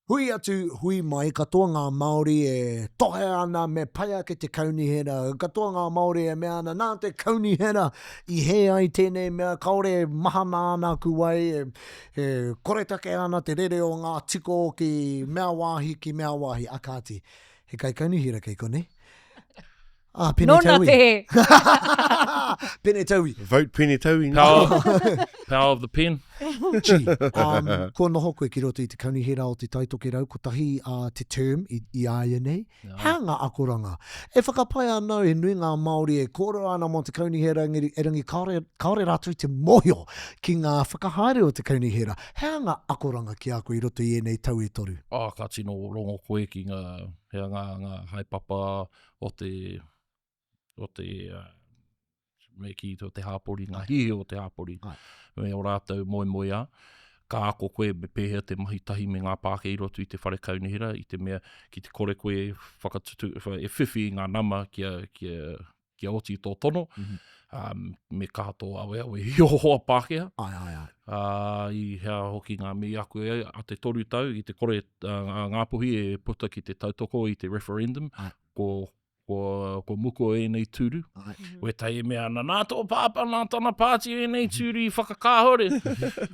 Hui atu, hui mai, katoa ngā Māori e tohe ana me pai ake te kaunihera, katoa ngā Māori e mea ana nā te kaunihera i hē ai tēnei mea, kāore e mahana ana aku wai, e, e koretake ana te rere o ngā tiko ki mea wāhi, ki mea wāhi. A kāti, he kaikaunihera kei konei. Ah, Pene Nōna Taui. te hē. Pene Taui. Vote Pene Taui. Power, power of the pen. Gee, um, kua noho koe ki roto i te kaunihera o Te Tai Tokerau, kotahi uh, te term i, i a ia nei. No. Hea ngā akoranga? E whakapae ana au he nui ngā Māori e kōrero ana mō te kaunihera, engari, erangi kāore, kāore rātou i te mōhio ki ngā whakahaere o te kaunihera. Hea ngā akoranga ki a koe i roto i ēnei tau e toru? Oh, ka tino rongo koe ki ngā, hea ngā, ngā haepapa, o te, o te, uh, me kī o te hāpori, ngā hihi o te hāpori, Ai. me o rātou moemoeā. Ka ako koe me pēhea te mahi tahi me ngā Pākehā i roto i te whare kaunihera, i te mea ki te kore koe e whakatutu, e whiwhi i ngā nama kia, kia, kia oti tō tono, Mm -hmm. um, me kaha tō aweawe i ō hoa Pākehā. Ai, ai, ai. Uh, i hea hoki ngā mihi aku e a te toru tau i te kore uh, a Ngāpuhi e puta ki te tautoko i te referendum, Ai. ko, ko, ko muko ēnei tūru. Ai. Mm -hmm. Wētahi e mea ana, nā tō pāpā, nā tana pāti ēnei tūru i whakakāhore.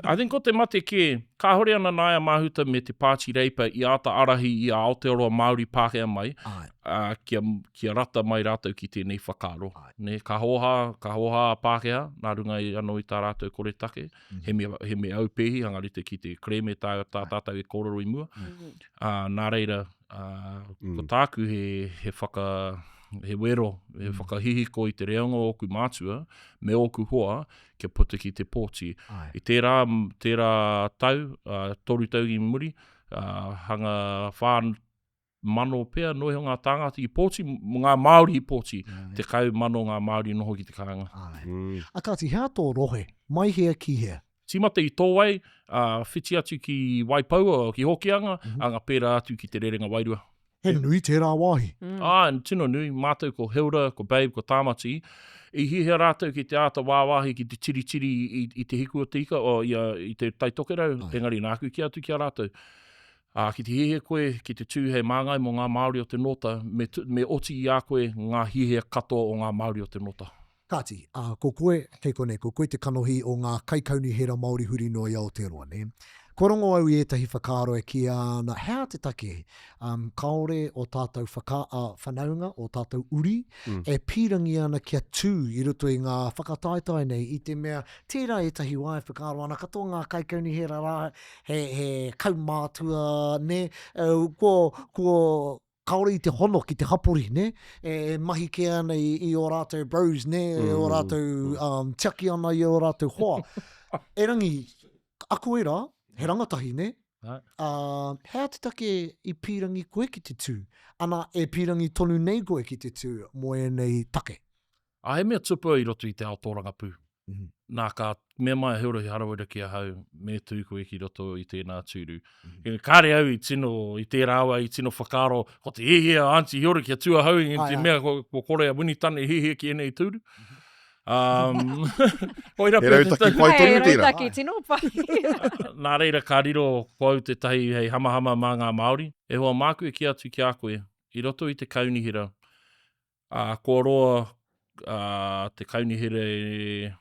I think ko te mate kē, kāhore ana Nāia Mahuta me te Pāti Reipa i āta ārahi i a Aotearoa Māori Pākehā mai, Ai. ā, kia, kia rata mai rātou ki tēnei whakaaro. Ai. Nē, ka hōhā, ka hōhā a Pākehā, nā runga i anō i tā rātou koretake, mm -hmm. he mea, he mea aupēhi, hanga rite ki te kerēme tā, tā tātou e kōrero i mua. Mm -hmm. Ā, nā reira, ā, mm. ko tāku he, he whaka, he wero, he mm. whakahihiko i te reanga o ōku mātua, me ōku hoa, kia puta ki te pōti. Ai. I tērā, tērā tau, uh, toru tau i muri, uh, hanga whā, mano pea noa iho ngā tāngata i pōti, ngā Māori i pōti, 10,000 ngā Māori noho ki te kāinga. Āe. Mm. A kāti, hea tō rohe? Mai hea ki hea? Tīmata i Tōwai, ā, whiti atu ki Waipoua, ki Hokianga, Mm -hmm. ā, ngā pērā atu ki Te Rerenga Wairua. He nui tērā wāhi. Mm. Āe, tino nui, mātou ko Hilda, ko Babe, ko Tāmati, i hiahia rātou ki te āta wāwāhi ki te tiritiri i, i te hiku o te ika, o, i, a, i te Tai Tokerau, Āe. engari nāku kī atu ki a rātou, Ā, ki te hiahia koe ki te tū hei māngai mō ngā Māori o te Nōta, me, me oti i a koe ngā hiahia katoa o ngā Māori o te Nōta. Kāti, ā, ko koe, kei konei, ko koe te kanohi o ngā kaikaunihera Māori huri noa i Aotearoa, nē? Kua rongo au i ētahi whakaaro e kīia ana, he aha te take, um, kāore ō tātou whaka, ā, whanaunga, ō tātou uri, mm. e pīrangi ana kia tū i roto i ngā whakataetae nei, i te mea, tērā ētahi wā e whakaaro ana, katoa ngā kaikaunihera rā, he, he kaumātua, nē, kua, kua, kāore i te hono ki te hapori, nē, e, e mahi kē ana i, i ō rātou bros, nē, mm. ō rātou um, tiaki ana i ō rātou hoa. Erangi, ako e rā, he rangatahi, nē? Uh, he aha te take i pīrangi koe ki te tū? Ana, e pīrangi tonu nei koe ki te tū mō ēnei take? Ā, he mea tupu au i roto i te ao tōrangapū. Mm -hmm. Nā, ka mea mai a Heora Harawira ki ahau, me tū koe ki roto i tēnā tūru. Mm -hmm. Kāre au i tino, i tērā wā i tino whakaaro, ko te hiahia a Auntie Heora kia tū ahau i te mea ko, ko kore a Winitana i hiahia ki ēnei tūru. Mm -hmm. Um, koira he rautaki pai tonu tērā. He rautaki tino pai. Nā reira ka riro ko au tētahi hei hamahama mā ngā Māori. E hoa māku e kī atu ki a koe, i roto i te kaunihera, Ā, kua roa ā, te kaunihera e,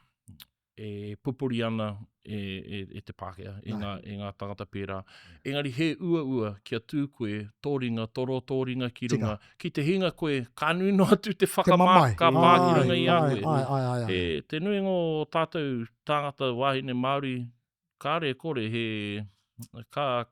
e pupuri ana e, e, e te Pākehā, e ngā, e ngā tangata pērā. Engari he uaua kia tū koe, tō ringa, toro tō ringa ki runga. Tika. Ki te hinga koe, ka nui noa atu te Te whakamā, mamae. ka pā ki runga i a Ai, koe. ai, ai, ai, ai. E, te nuinga o tātou tāngata wāhine Māori, kāre e kore he, ka,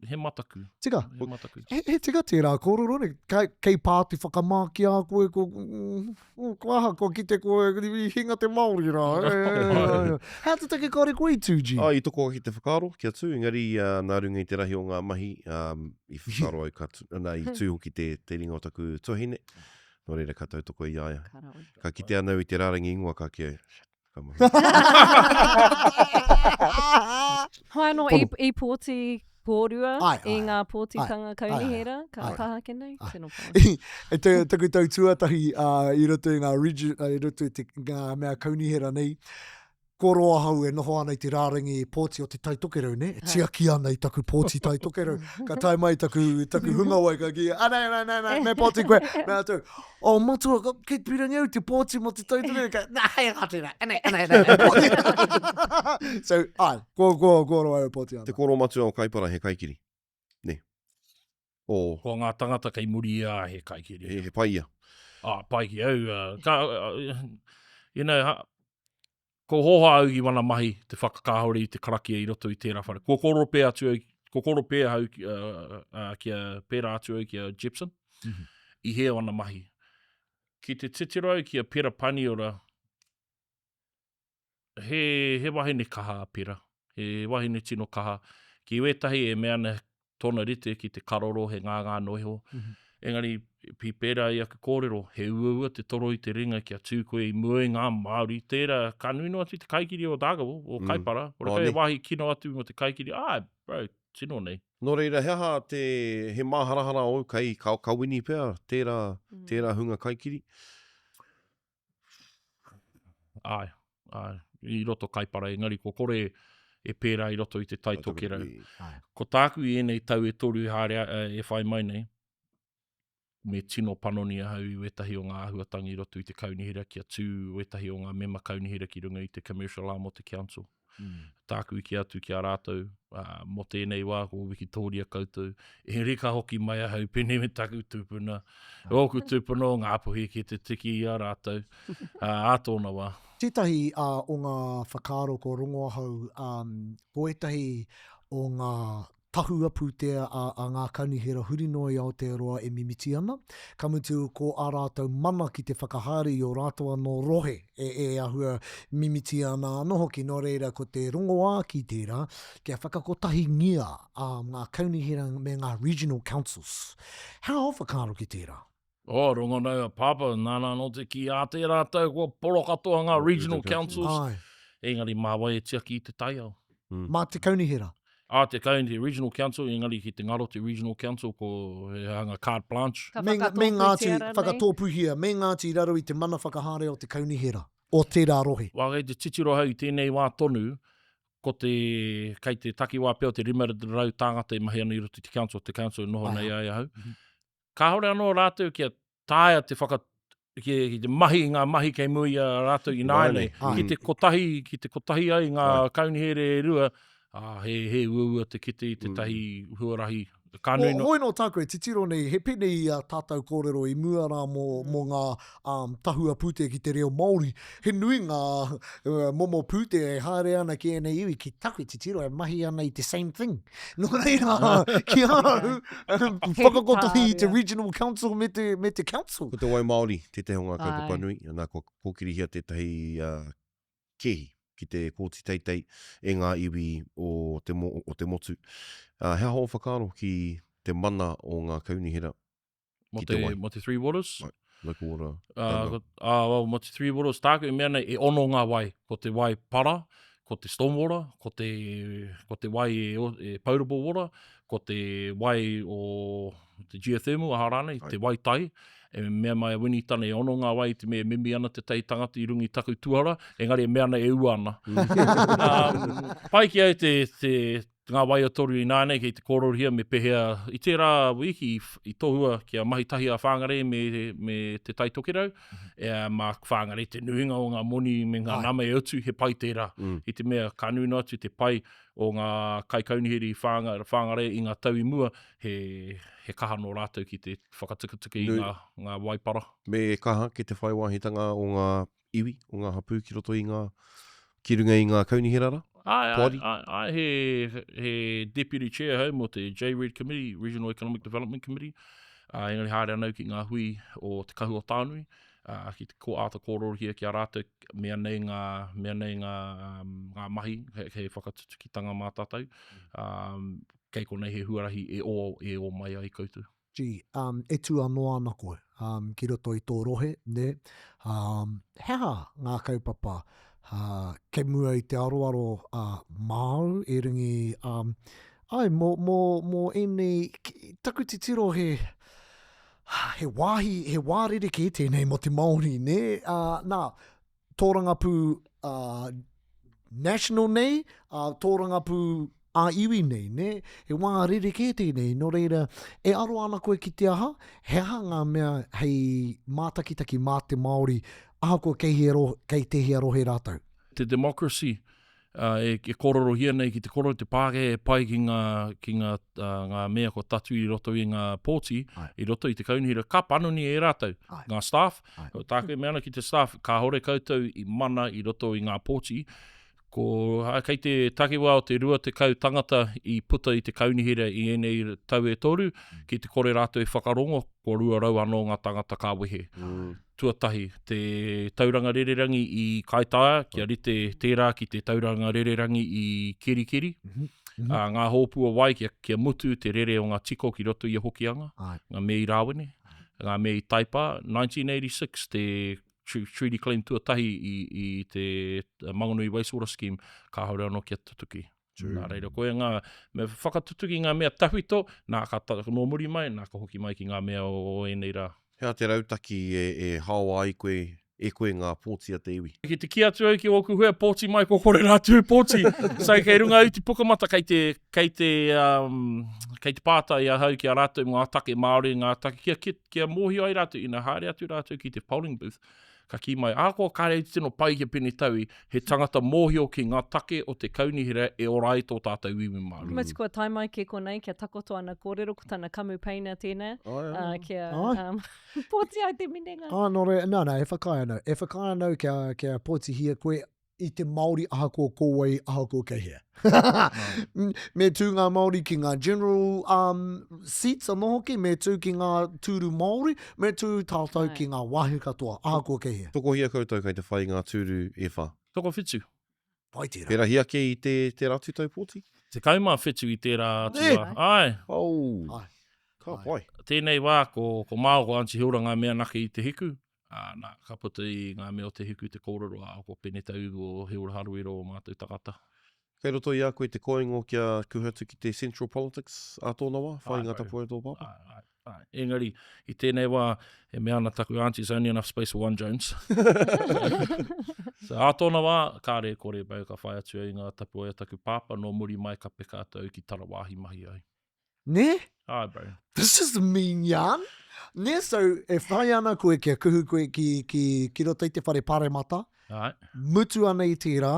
he mataku. Tika. He mataku. He, he tika tērā kōrero, ne? Kei, kei pā te whakamā ki a koe, ko, mm, ko aha, kua kite koe, i hinga te Māori rā. E, Hea te take kāre koe i tū, G? Oh, i toko ake te whakaaro kia tū, engari uh, nā runga i te rahi o ngā mahi, um, i whakaaro au ka, nā, i tū hoki te, te ringa o taku tuahine, nō reira ka tautoko i a ia. Ka rawe. Ka kite ana au i te rārangi ingoa ka kī au, shit. Ka mahi. Hoi anō, i, i pōti kōrua Ai, i ai. ngā pōtitanga Ai, kaunihera, ka ai. taha ake nei, Ai. tino pai. E te, taku tau tuatahi uh, i roto i ngā region, uh, i roto i te, ngā mea kaunihera nei, Kua roa ahau e noho ana i te rārangi pōti o Te Tai Tokerau, nē, e tiaki ana i taku pōti Tai Tokerau. Ka tae mai taku, taku hungawai, ka kī, ah, nē, nē, nē, nē, me pōti koe. Me atu, oh, matua, ka, kei te pīrangi au te pōti mō Te Tai Tokerau. Ka, nā, hei aha tēnā, anei, anei, anei, anei, pōti. So, ai, kua, kua, kua roa au e pōti ana. Te koro matua o Kaipara he kaikiri, nē. O. Ko ngā tangata kei muri i a he kaikiri. He, he pai ia. Ah, pai ki au. Uh, ka, uh, you know, ha, ko hoha au i wana mahi te whakakāhore i te karakia i roto i tērā whare. Kua kōrero pē atu au, kua kōrero pē ahau uh, uh, kia pērā atu au ki a Jepson, mm -hmm. i hē wana mahi. Ki te titiro au ki a Pera Paniora, he, he wahine kaha a Pera. He wahine tino kaha. Ki wētahi e mea ana tōna rite ki te karoro he ngāngā noa iho. Mm -hmm. Engari, pi pērā i aku kōrero, he uaua te toro i te ringa kia tū koe i mua i ngā Māori. Tērā, ka nui noa atu te kaikiri o Dargaville, o mm. Kaipara. Mm. Ora kei wāhi kino atu mo te kaikiri, ah, bro, tino nei. Nō reira, he aha te, he māharahara ōu kei ka, ka wini pea tērā, mm. tērā hunga kaikiri? Āe, āe, i roto Kaipara, engari kua kore e pērā i roto i te Tai Tokerau. Ko tāku i ēnei tau e toru e haere, e whai mai nei, me tino panoni ahau i wētahi o ngā āhuatanga i roto i te kaunihera kia tū wētahi o ngā mema kaunihera ki runga i te commercial arm o te council. Mm. Tāku i kī atu ki a rātou, ā, mō tēnei wā, ko Wikitōria koutou, e reka hoki mai ahau pēnei me taku tupuna, ōku tupuna o Ngāpuhi ki te tiki i a rātou, ā, ā tōna wā. Tētahi ā, o ngā whakaaro kua rongo ahau, ā, ko ētahi o ngā tahua pūtea a, a ngā kaunihera huri noa i Aotearoa e mimiti ana, ka mutu ko ā rātou mana ki te whakahaere i ō rātou anō rohe e, e āhua mimiti ana anō hoki, nō reira ko te rongoā ki tērā kia whakakotahingia ā, ngā kaunihera me ngā regional councils. He aha ō whakaaro ki tērā? Oh, rongonau a Pāpā, nāna anō te kī, ā tērā tau kua poro katoa ngā regional councils. Ai. Engari mā wai e tiaki i te taiao? Mm. Mā te kaunihera. Ā te kaunihera, regional council, engari ki te ngaro te regional council ko he hanga carte blanche. Ka me, me ngāti, whakatōpūhia, me ngāti i raro i te mana whakahaere o te kaunihera, o tērā rohe. Wā kei te titiro hau i tēnei wā tonu, ko te, kei te takiwā pea o te 500 tāngata e mahi ana i roto i te council, te council e noho nei ai ahau. Mm -hmm. Kāore anō rātou kia taea te whaka, ki, ki te mahi i ngā mahi kei mua i a rātou ināianei. Ki te kotahi, ki te kotahi ai ngā kaunihere e rua, ā, he, he uaua te kite i tētahi mm. huarahi. Ka nui no... Hoi nō tāku e titiro nei, he pēnei i a tātou kōrero i mua rā mō, mm. mō ngā um, tahua pūtea ki te reo Māori. He nui ngā uh, momo pūtea e haere ana ki ēnei iwi, ki taku titiro e mahi ana i te same thing. Nō reira, ki a au, whakakotahi i te Regional Council me te, me te Council. Ko te wai Māori tētahi o ngā kaupapa nui, nā, kua kōkirihia tētahi uh, kēhi ki te kōti teitei e ngā iwi o te, mo, o te motu. Uh, he aha ō whakaaro ki te mana o ngā kaunihera Mo te, te Mo te Three Waters. Right. Local water. Uh, uh, well, mo te Three Waters, tāku e mea nei, e ono ngā wai. Ko te wai para, ko te stormwater, ko te, ko te wai e, e potable water, ko te wai o te geothermal, aha rānei, te wai tai. E mea mai a Winitana e ono ngā wai i te mea e mimi ana te tai tangata i runga i taku tuara, engari e mea ana e ua ana. um, pai ki au te, te, Ngā wai o toru ināianei kei te kōrorohia me pehea i tērā wiki i tohua kia mahi tahi a Whangarei me, me Te Tai Tokerau, mm -hmm. e, mā Whangarei te nuinga o ngā moni me ngā nama e utu, he pai tērā. Mm. I te mea ka nui noa atu te pai o ngā kaikauniheri i Whanga, Whangarei i ngā tau i mua, he, he kaha nō rātou ki te whakatukutuku i ngā, ngā waipara. Me kaha ki te whai wāhitanga o ngā iwi, o ngā hapū ki roto i ngā, ki runga i ngā kaunihera rā? Āe, āe, āe, āe, he, he deputy chair ahau mō te JRED Committee, Regional Economic Development Committee, ā, engari haere ana au ki ngā hui o Te Kahu o Taonui, ā, ki te ko āta kōrorohia ki a rātou mea nei ngā, mea nei ngā, um, ngā mahi he, he whakatutukitanga mā tātou, um, kei konei he huarahi e ō, e ō mai ai koutou. Gee, um, e tū anō ana koe um, ki roto i tō rohe, nē? Um, he aha ngā kaupapa uh, kei mua i te aroaro uh, māu, e ringi, um, ai, mō, mō, mō ēnei, ki, taku titiro he, he wāhi, he wā rerekē tēnei mō te Māori, nē? Uh, nā, tōrangapū, uh, national nei, ā, tōrangapū ā-iwi nei, nē? He wā rerekē tēnei, nō reira, e aro ana koe ki te aha? He aha ngā mea hei mātakitaki mā te Māori, ahakoa kei hea rohe, kei tēhea rohe rātou? Te democracy, ā, e, e kōrerohia nei ki te koro, te Pākehā e pai ki ngā, ki ngā, ā, ngā mea kua tatū i roto i ngā pōti, Ai. i roto i te kaunihera, ka panoni e rātou, Ai. ngā staff. Ai. Ko tāku e mea ana ki te staff, kāhore koutou i mana i roto i ngā pōti, Ko, kei te takiwā o te 20 tangata i puta i te kaunihera i ēnei tau e toru, mm. ki te kore rātou e whakarongo, kua 200 anō ngā tangata ka wehe. Mm. Tuatahi, te tauranga rererangi i Kaitaia, kia rite tērā ki te tauranga rererangi i Kerikeri. Mm -hmm. Mm -hmm. Uh, ngā hōpua wai kia, kia mutu te rere o ngā tiko ki roto i a Hokianga, Ai. ngā mea i Rāwene, ngā mea i Taipā. 1986 te Treaty Claim tuatahi i, i te Mangonui Wastewater Scheme, kāore anō kia tutuki. True. Nā reira, koia ngā, me whakatutuki ngā mea tawhito, nā ka ta, nō muri mai, nā ka hoki mai ki ngā mea o, o ēnei rā. He aha te rautaki e, e haoa ai koe, e koe ngā pōti a te iwi? Ki te kī atu au ki ōku hua, pōti mai kua kore rātou e pōti. So kei runga au i te pukamata, kei te, kei te, um, kei te pātai ahau ki a rātou ngā take Māori, ngā take, kia, kia, Kia mōhio ai rātou, ina haere atu rātou ki te polling booth, ka kī mai, ahakoa kāre i te tino pai ki a Pene Taui, he tangata mōhio ki ngā take o te kaunihera e ora ai tō tātou iwi Māori. Mutu kua tae mai ki konei kia takoto ana kōrero, ko tana kamupeina tēnā, ā, kia, um, pōti ai te minenga. Ā, nō reira, nā, nā, e whakaae ana au. E whakaae ana au kia, kia pōtihia koe, i te Māori ahakoa ko wai, ahakoa kei hea. Me tū ngā Māori ki ngā general um, seats anō hoki, me tū ki ngā tūru Māori, me tū tātou ki ngā wāhi katoa, ahakoa kei hea. Tokohia koutou kei te whai i ngā tūru e wha? Tokowhitu. Pai tērā. He rahi ake i te, tērā atu tau pōti? 17 i tērā atu wā. Āe. Oh. Āe. Ka pai. Tēnei wā, ko, ko Mao, ko Aunty Hilda ngā mea nake i te hiku. Ā, nā, ka puta i ngā mea o te hiku te kōrero, ā, ko Pene Tauiwi o Heora Haruero o mātou takata. Kei roto i a koe te koingo kia kuhu atu ki te central politics ā tōna wā, whai i ngā tapuwae o tō pāpā? Āe, āe, āe. Engari, i tēnei wā, e mea ana taku aunty, there's only enough space for one Jones. So, ā tōna wā, kāre e kore, bro, ka whai atu au i ngā tapuwae o taku pāpā, nō muri mai ka peka atu au ki tarawāhi mahi ai. Nē? Āe, bro. This is a mean yarn. Nē, so e whai ana koe kia kuhu koe ki, ki, ki roto i te whare paremata. Āe. Mutu ana i tērā.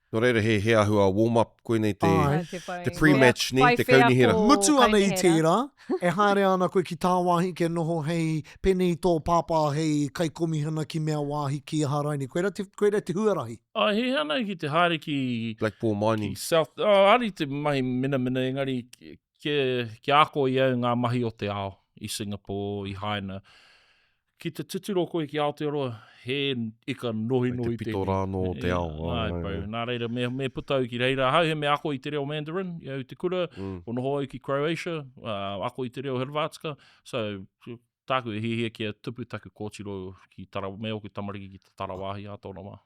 Nō reira, he, he āhua warm-up koinei te, Āe. Te whai, te pre-match, nē, whai te kaunihera. wheako Mutu ana i kaunihera. tērā, e haere ana koe ki tāwāhi kia noho hei pene i tō pāpā hei kaikomihana ki mea wāhi ki aha raini. Koira te, koira te huarahi. Āe, he ana ki te haere ki Blackball Mining. Ki South, oh, ari te mahi minamina, engari kia, kia ako i au ngā mahi o te ao i Singapore, i Haina. Ki te tuturo koe ki Aotearoa, he ika nohinohi tēnei. Te pito rānō o te ao. Ai, ai, ai. Nā reira, me, me puta au ki reira. Ahau he mea ako i te reo Mandarin, i au te kura, mm. ko noho au ki Croatia, uh, ako i te reo Hrvatska. So, tāku e hiahia kia tupu taku kōtiro ki tara, me oku tamariki ki te tarawāhi ā tōna wā.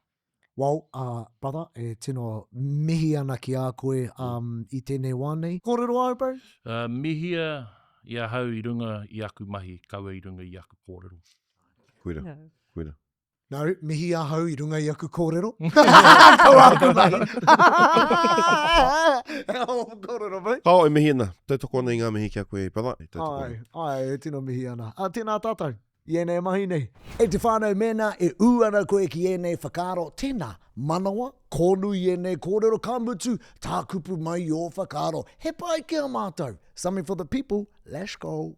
Well, uh, brother, e tino mihi ana ki a koe um, i tēnei wā nei. Kōrero au, bro? Uh, mihia i ahau i runga i aku mahi, kaua i runga i aku kōrero. Koira, no. koira. No, mihi ahau i runga i aku kōrero. Kaua aku mahi. kōrero, bro. Kao, e mihi ana. Tautoko ana i ngā mihi ki a koe, brother. E tautoko ana. Ai, ai, e tino mihi ana. A, tēnā tātou. I ēnei mahi nei. E te whānau mēnā e ū ana koe ki ēnei whakaaro, tēnā, manawa, kōnui ēnei kōrero, ka mutu, tākupu mai ō whakaaro. He pai ki a mātou. Something for the people, let's go.